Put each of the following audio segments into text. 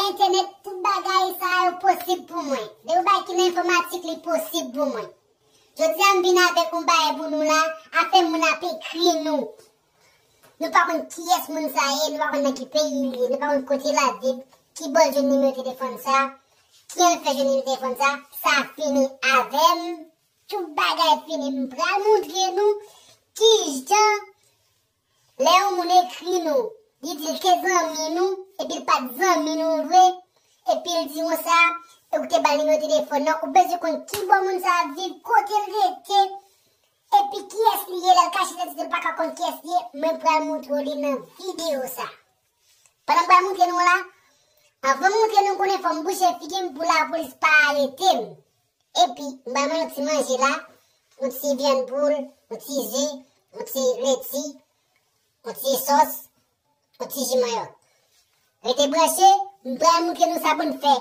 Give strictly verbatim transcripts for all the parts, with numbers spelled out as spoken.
Entènèt, tout bagay sa yo posib pou mwen. Depi w bay ki nan enfòmatik, li posib pou mwen. Jodi a, m vin avèk yon bagay pou nou la, afè moun ap ekri nou. Nou pa konn kiyès moun sa ye, nou pa konn nan ki peyi li ye, nou pa konn kote l ap viv, ki bò l jwenn nimewo telefòn sa, kijan l fè jwenn nimewo telefòn sa, sa fini avè m. Tout bagay fini. M pral montre nou kijan lè yon moun ekri nou, li di l te zanmi nou, epi l pa t zanmi nou vre, epi l di konsa, e ou te ba l nimewo telefòn nan, ou bezwen konn ki bò moun sa ap viv, kote l rete, epi kiyès li ye, lè l kache idantite l, pa ka konn kiyès li ye, mwen pral montre w li nan videyo sa. Pandan m pral montre nou la, anvan m montre nou konnen fò m bouche figi m pou lapolis pa arete m. Epi, m ba nou yon ti manje la, yon ti vyann poul, yon ti ji, yon ti leti, yon ti sòs, yon ti ji manyòk. Rete branche, m pral montre nou sa pou n fè.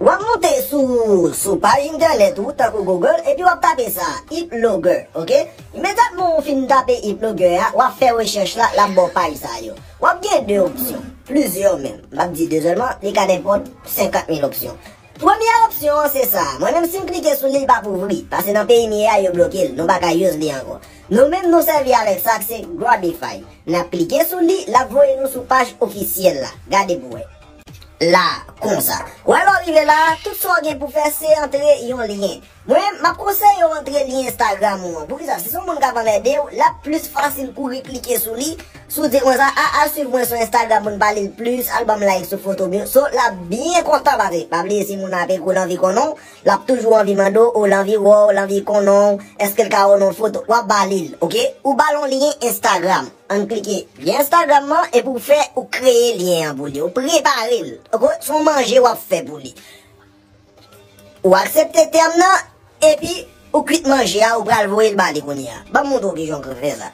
W ap moute sou, sou paj entènèt ou, tankou Google, epi w ap tape sa, Eat Blogger, oke? Imedyatman w fin tape Eat Blogger a, w ap fè rechèch la, l ap ba w paj sa yo. W ap gen de opsyon, plizyè menm. M ap di de sèlman, li ka nenpòt senkant mil opsyon. Premye opsyon an se sa. Mwen menm si m klike sou li, li p ap ouvri. Paske nan peyi m ye a, yo bloke l. Nou pa ka use li ankò. Nou menm nou sèvi avèk sa k se Grabify. N ap klike sou li, l ap voye nou sou paj ofisyèl la. Gade pou wè. La, konsa. Wè lè w rive la, tout sa w gen pou fè se antre yon lyen. Mwen, m ap konseye w antre lyen Instagram ou an. Poukisa? Si se yon moun k ap anmède w, l ap plis fasil kouri klike sou li. Si w di konsa, a, al swiv mwen sou Instagram pou n pale l plis, al ban m like sou foto m yo. So, l ap byen kontan paske, pa bliye si moun nan ap ekri w l anvi konnen w, l ap toujou anvi mande w, ou l anvi wè w, l anvi konnen w, èske l ka wè w nan foto, w ap ba li l, oke? Ou ba l yon lyen Instagram. Ann klike lyen Instagram nan, epi w fè, ou kreye lyen an pou li, ou prepare l, oke? Se yon manje w ap fè pou li. Ou aksepte tèm nan, epi ou kwit manje a, ou pral voye l ba li kounye a. Ban m montre w kijan w ka fè sa.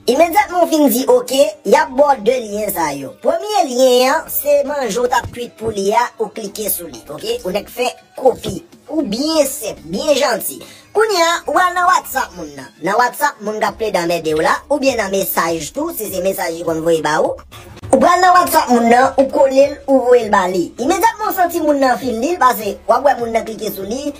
Imedyatman w fin di oke, y ap ba w de lyen sa yo. Premye lyen an, se manje w t ap kwit pou li a, ou klike sou li, oke? Ou nèk fè kopi. Ou byen senp, byen janti. Kounye a, ou al nan WhatsApp moun nan. Nan WhatsApp moun k ap plede anmède w la, oubyen nan mesaj tou, si se mesaj li konn voye ba ou. Ou pral nan WhatsApp moun nan, ou kole l, ou voye l ba li. Imedyatman w santi moun nan fin li l, paske w ap wè moun nan klike sou li,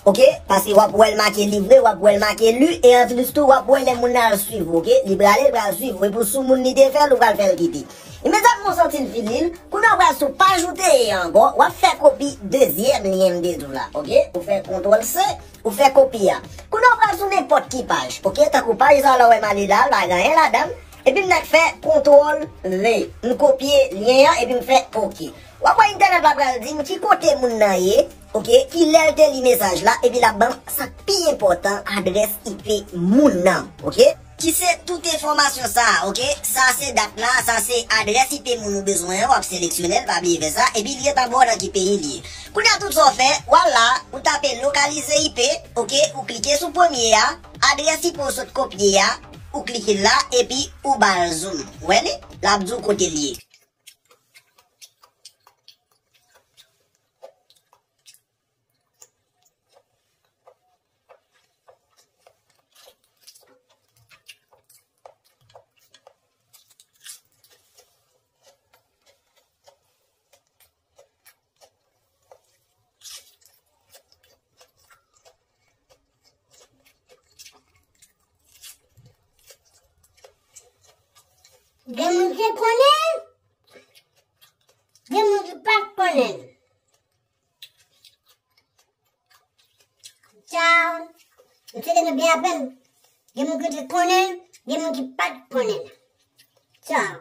oke? Paske w ap wè l make livre, w ap wè l make lu, e anplis tou, w ap wè lè moun nan al swiv ou, oke? Li prale, li pral swiv ou, epi w sou moun li te fè l, ou pral fè l kite. Imedyatman w santi l fin li l, kounye a w pral sou paj ou te ye ankò, w ap fè kopi dezyèm lyen m te di w la, oke? Ou fè kontwòl C, ou fè kopi a. Kounye a w pral sou nenpòt ki paj, oke? Tankou paj sa la w wè m ale la, l pa gen anyen ladan l. Epi m nèk fè kontwòl V. M kopye lyen an epi m fè oke. W ap wè entènèt la pral di m ki kote moun nan ye, oke, ki lè l te li mesaj la, epi l ap ban m sa k pi enpòtan, adrès I P moun nan, oke? Ki se tout enfòmasyon sa a, oke? Sa se dat la, sa se adrès I P moun ou bezwen an, w ap seleksyone l, pa bliye fè sa, epi li gentan ba w nan ki peyi l ye. Kounye a tout sa w fè, w al la, ou tape lokalize I P, oke? Ou klike sou premye a, adrès I P w sot kopye a, ou klike la, epi ou ba l zoom. Ou wè li? L ap di w kote l ye. Gen moun ki konnen, gen moun ki pa t konnen. Tchaw. M swete nou byen aprann. Gen moun ki te konnen, gen moun ki pa t konnen. Tchaw.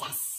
Yes.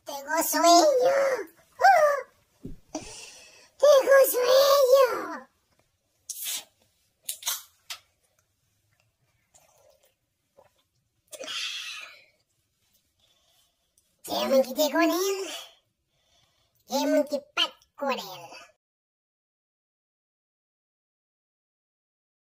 Te gon swenyè. Te gon swenyè. Gen moun ki te konnen l, gen moun ki pa t konnen l.